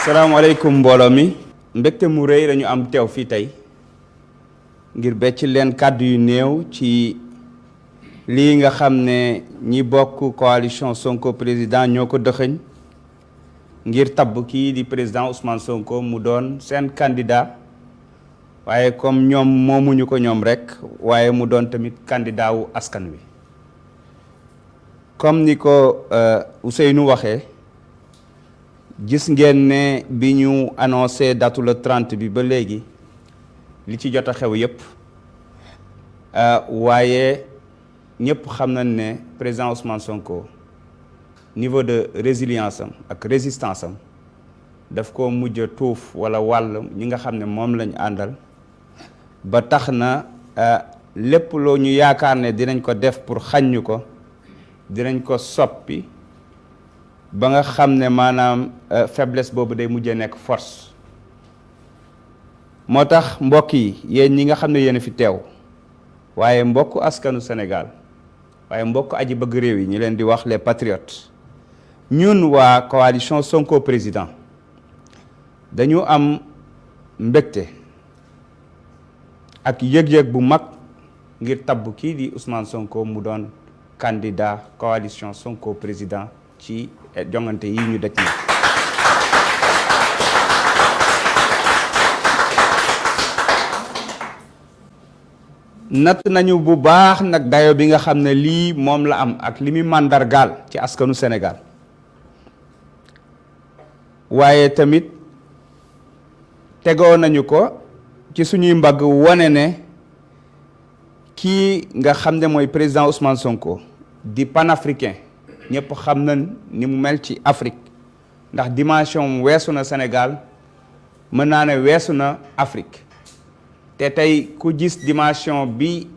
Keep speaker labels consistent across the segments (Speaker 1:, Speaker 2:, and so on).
Speaker 1: salaamaaleykum mbooloo mi mbégte mu rëy lañu am teew fii tey ngir becc leen kàddu yu néew ci lii nga xam ne ñi bokk coalition Sonko président ñoo ko dëxëñ ngir tabb kii di président Ousmane Sonko mu doon seen candidat waaye comme ñoom moomuñu ko ñoom rek waaye mu doon tamit candidat wu askan wi comme ni ko Ousseynou waxee gis ngeen ne bi ñu annoncé datu le 30 bi ba léegi li ci jot a xew yépp waaye ñëpp xam nañ ne président Ousmane Sonko niveau de résilience am ak résistance am daf ko mujj a tuuf wala wàll ñi nga xam ne moom lañ àndal ba tax na lépp loo ñu yaakaar ne dinañ ko def pour xañ ñu ko dinañ ko soppi ba nga xam ne maanaam faiblesse boobu day mujjee nekk force moo tax mbokk yi yéen ñi nga xam ne yéen a fi teew waaye mbokk askanu Sénégal waaye mbokk aji bëgg réew yi ñu leen di wax les patriotes ñun waa coalition Sonko président dañu am mbégte ak yëg-yëg bu mag ngir tabb kii di Ousmane Sonko mu doon candidat coalition Sonko président ci jongante yi ñu daj na natt nañu bu baax nag dayo bi nga xam ne lii moom la am ak li muy màndargaal ci askanu Sénégal waaye tamit tegoo nañu ko ci suñuy mbagg wane ne kii nga xam ne mooy président Ousmane Sonko di panafricain ñëpp xam nañ ni mu mel ci Afrique ndax dimension weesu na Sénégal mën naa ne weesu na Afrique te tey ku gis dimension bi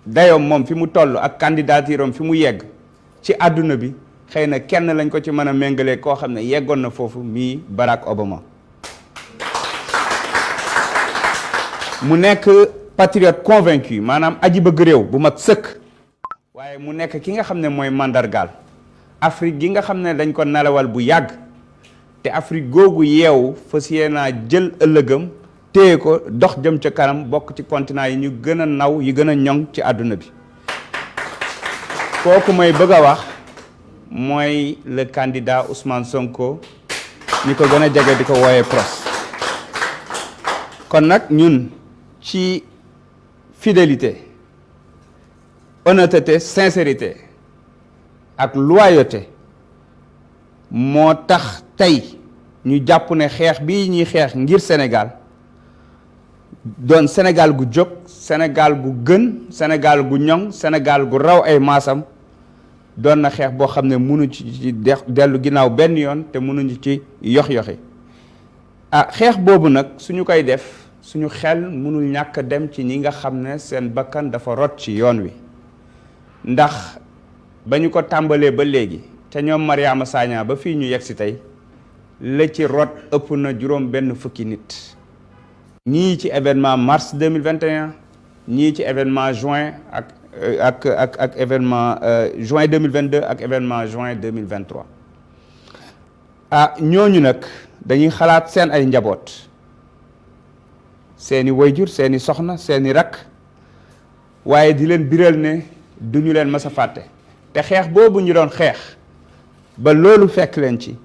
Speaker 1: dayoom moom fi mu toll ak candidature am fi mu yegg ci àdduna bi xëy na kenn lañ ko ci mën a méngale koo xam ne yeggoon na foofu mii Barack Obama mu nekk patriote convaincu maanaam aji bëgg réew bu mat sëkk waaye mu nekk ki nga xam ne mooy mandargaal Afrique gi nga xam ne dañ ko nelawal bu yàgg te Afrique googu yeewu fas yéenaa jël ëllëgam téye ko dox jëm ca kanam bokk ci continent yi ñu gën a naw yi gën a ñoŋ ci àdduna bi kooku may bëgg a wax mooy le candidat Ousmane Sonko ñi ko gën a jege di ko wooyee pros kon nag ñun ci fidélité honnêteté sincérité ak loyauté moo tax tey ñu jàpp ne xeex bii ñuy xeex ngir Sénégal doon Sénégal gu jóg Sénégal gu gën Sénégal gu ñoŋ Sénégal gu raw ay maasam doon na xeex boo xam ne mënu ci dellu ginnaaw benn yoon te mënuñu ci yox-yoxi xeex boobu nag suñu koy def suñu xel mënul ñàkk dem ci ñi nga xam ne seen bakkan dafa rot ci yoon wi ndax ba ñu ko tàmbalee ba léegi te ñoom Mariama Sagna ba fii ñu yegg si tey la ci rot ëpp na juróom benn fukki nit ñii ci événement mars 2021 ñii ci événement juin ak événement juin 2022 ak événement juin 2023 ñooñu nag dañuy xalaat seen ay njaboot seeni wayjur seeni soxna seeni rakk waaye di leen biral ne duñu leen mës a fàtte te xeex boobu ñu doon xeex ba loolu fekk leen ci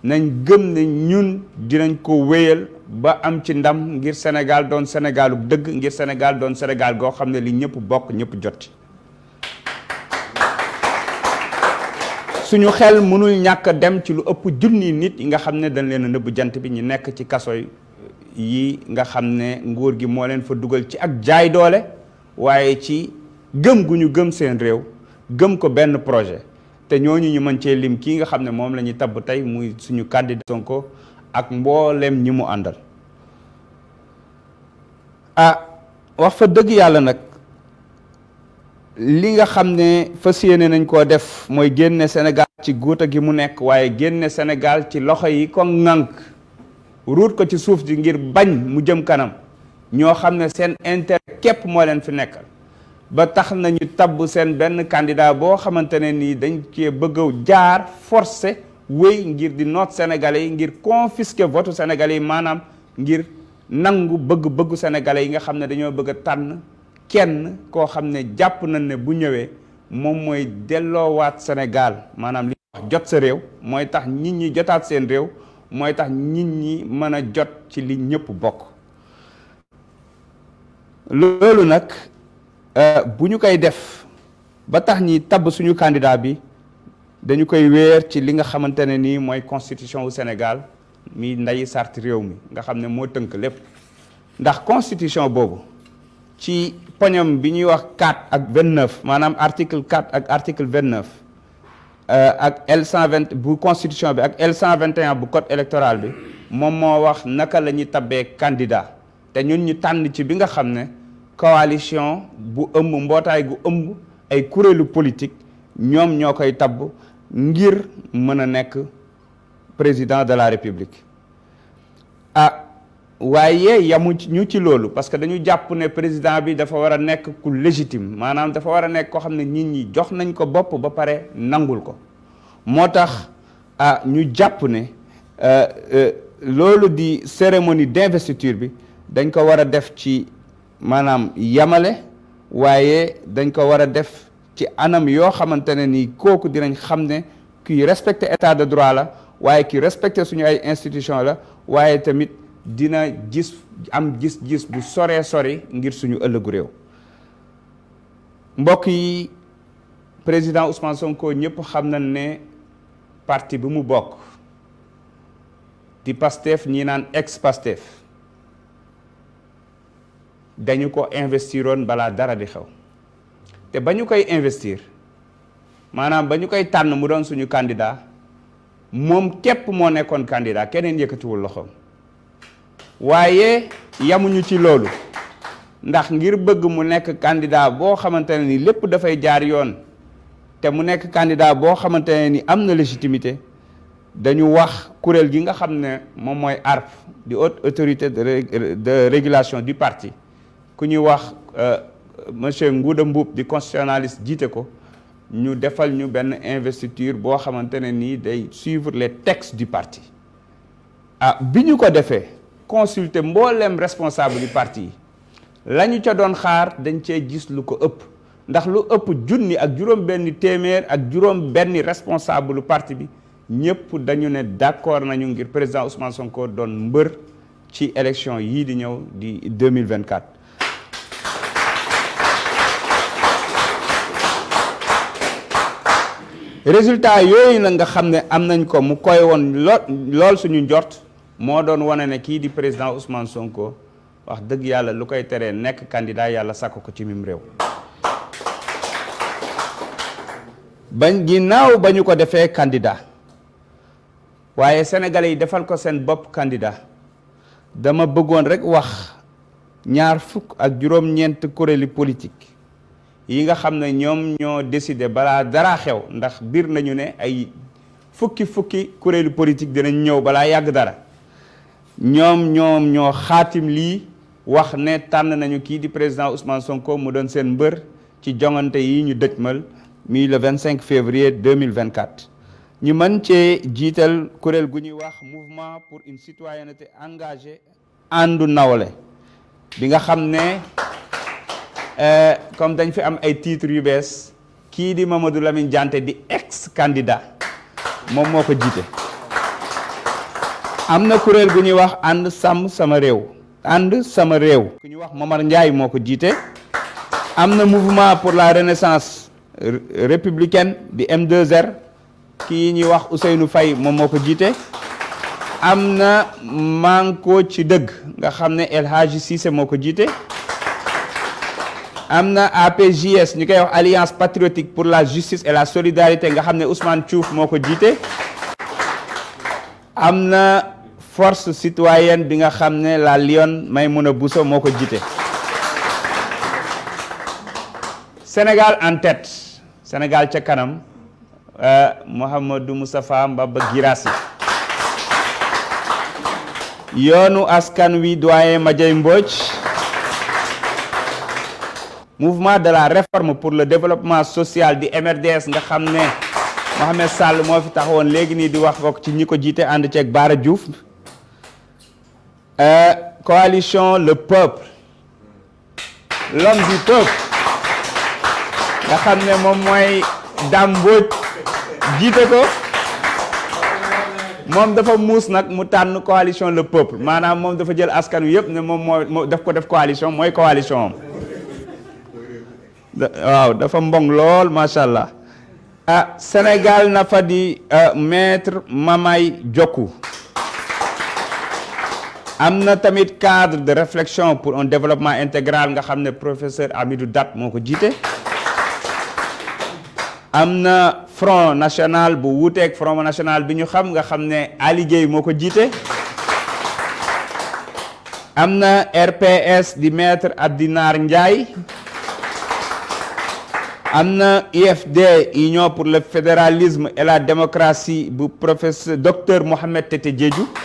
Speaker 1: nañ gëm ne ñun dinañ ko wéyal ba am ci ndam ngir Sénégal doon Sénégalu dëgg ngir Sénégal doon Sénégal goo xam ne li ñëpp bokk ñëpp jot ci suñu xel mënul ñàkk dem ci lu ëpp junni nit yi nga xam ne dañ leen a nëbb jant bi ñu nekk ci kaso yi nga xam ne nguur gi moo leen fa dugal ci ak jaay doole waaye ci gëm gu ñu gëm seen réew gëm ko benn projet te ñooñu ñu mën cee lim kii nga xam ne moom la ñu tabb tey muy suñu candidat Sonko ak mboolem ñi mu àndal wax fa dëgg yàlla nag li nga xam ne fas yéene nañ koo def mooy génne Sénégal ci guuta gi mu nekk waaye génne Sénégal ci loxo yi ko ŋànk ruut ko ci suuf ji ngir bañ mu jëm kanam ñoo xam ne seen intérêt képp moo leen fi nekkal ba tax nañu tabb seen benn candidat boo xamante ne nii dañ cee bëgg jaar forcé wéy ngir di noot sénégalais yi, ngir confisquer votu sénégalais yi, maanaam ngir nangu bëgg-bëggu sénégalais yi nga xam ne dañoo bëgg a tànn kenn koo xam ne jàpp nañ ne bu ñëwee moom mooy delloowaat Sénégal maanaam li wax jot sa réew, mooy tax nit ñi jotaat seen réew, mooy tax nit ñi mën a jot ci li ñëpp bokk. loolu nag bu ñu koy def ba tax ñi tabb suñu candidat bi dañu koy wéer ci li nga xamante ne nii mooy constitution wu Sénégal mi ndeyi sart réew mi nga xam ne moo tënk lépp. ndax constitution boobu ci poñam bi ñuy wax 4 ak 29 maanaam article 4 ak article 29 ak L120 bu constitution bi ak L121 bu code électoral bi moom moo wax naka la ñuy tabbee candidat te ñun ñu tànn ci bi nga xam ne coalition bu ëmb mbootaay gu ëmb ay kuréelu politique ñoom ñoo koy tabb ngir mën a nekk président de la république. waaye yamu ñu ci loolu parce que dañu jàpp ne président bi dafa war a nekk ku légitime maanaam dafa war a nekk koo xam ne nit ñi jox nañ ko bopp ba pare nangul ko. moo tax ñu jàpp ne loolu di cérémonie d'investiture bi dañ ko war a def ci maanaam yamale, waaye dañ ko war a def ci anam yoo xamante ne ni kooku dinañ xam ne kuy respecter état de droit la, waaye ki respecter suñu ay institution la, waaye tamit dina am gis-gis bu soree sori ngir suñu ëllëgu réew. mbokk yi, président Ousmane Sonko ñëpp xam nañ ne parti bi mu bokk di Pastef, ñi naan ex Pastef, dañu ko investiroon balaa dara di xew. te ba ñu koy investir maanaam ba ñu koy tànn mu doon suñu candidat moom képp moo nekkoon candidat, keneen yëkkatiwul loxoom. waaye yamuñu ci loolu, ndax ngir bëgg mu nekk candidat boo xamante ne ni lépp dafay jaar yoon te mu nekk candidat boo xamante ne ni am na légitimité, dañu wax kuréel gi nga xam ne moom mooy ARP di haute autorité de régulation du parti, ku ñuy wax monsieur Ngouda Mboup di constitutionnaliste jiite ko, ñu defal ñu benn investiture boo xamante ne nii day suivre les textes du parti. bi ñu ko defee consulter mboolem responsable du parti yi la ñu ca doon xaar dañ cee gis lu ko ëpp, ndax lu ëpp junni ak juróom benni téeméer ak juróom benni responsable du parti bi ñëpp dañu ne d'accord nañu ngir président Ousmane Sonko doon mbër ci élection yii di ñëw di 2024. résultat yooyu nag nga xam ne am nañ ko mu koy woon lool suñu njort moo doon wane ne kii di président Ousmane Sonko wax dëgg yàlla lu koy teree nekk candidat yàlla sàkk ko ci mim réew. bañ ginnaaw ba ñu ko defee candidat waaye sénégalais yi defal ko seen bopp candidat, dama bëggoon rek wax ñaar fukk ak juróom-ñeent kuréeli politique yi nga xam ne ñoom ñoo décidé balaa dara xew, ndax biir nañu ne ay fukki kuréelu politique dinañ ñëw balaa yàgg dara. ñoom ñoo xaatim lii wax ne tànn nañu kii di président Ousmane Sonko mu doon seen mbër ci jongante yi ñu dëjmal mi le 25 février 2024. ñu mën cee jiital kuréel gu ñuy wax mouvement pour une citoyenneté engagée, àndu nawle, bi nga xam ne comme dañ fi am ay titres yu bees, kii di Mamadou Lamine Diante di ex candidat moom moo ko jiite. am na kuréel gu ñuy wax ànd sàmm sama réew, ànd sama réew, ku ñuy wax Momar Ndiaye moo ko jiite. am na mouvement pour la renaissance républicaine di M2R, kii ñuy wax Ousseynou Faye moom moo ko jiite. am na Manko ci dëgg nga xam ne El Hadji Cissé moo ko jiite. am na APJS ñu koy wax Alliance patriotique pour la justice et la solidarité nga xam ne Ousmane Diouf moo ko jiite. am na force citoyenne bi nga xam ne la Lyon Maymouna Bousso moo ko jiite. Sénégal en tête, Sénégal ca kanam, Mouhamadou Moustapha Mbaba Guirassy. yoonu askan wi doyen Madiaye Mbodj. mouvement de la réforme pour le développement social di MRDS nga xam ne Mohamed Sall moo fi taxawoon léegi nii di wax bokk ci ñi ko jiite ànd ceeg Bara Diouf coalition le peuple l'homme du peuple nga xam ne moom mooy Dame Mbodj jiite ko moom dafa muus nag mu tànn coalition le peuple maanaam moom dafa jël askan wi yëpp ne moom moo daf ko def coalition mooy coalition am waaw dafa mbong lool macha allah. Sénégal na fa di maître Mamay Diokou am na tamit cadre de réflexion pour un développement intégral nga xam ne professeur Amidou Dat moo ko jiite. am na front national bu wuuteeg front national bi ñu xam nga xam ne Ali Gueye moo ko jiite. am na RPS di maître Abdinar Ndiaye. am na UFD Union pour le fédéralisme et la démocratie bu professeur docteur Mohamed Tete Diédhiou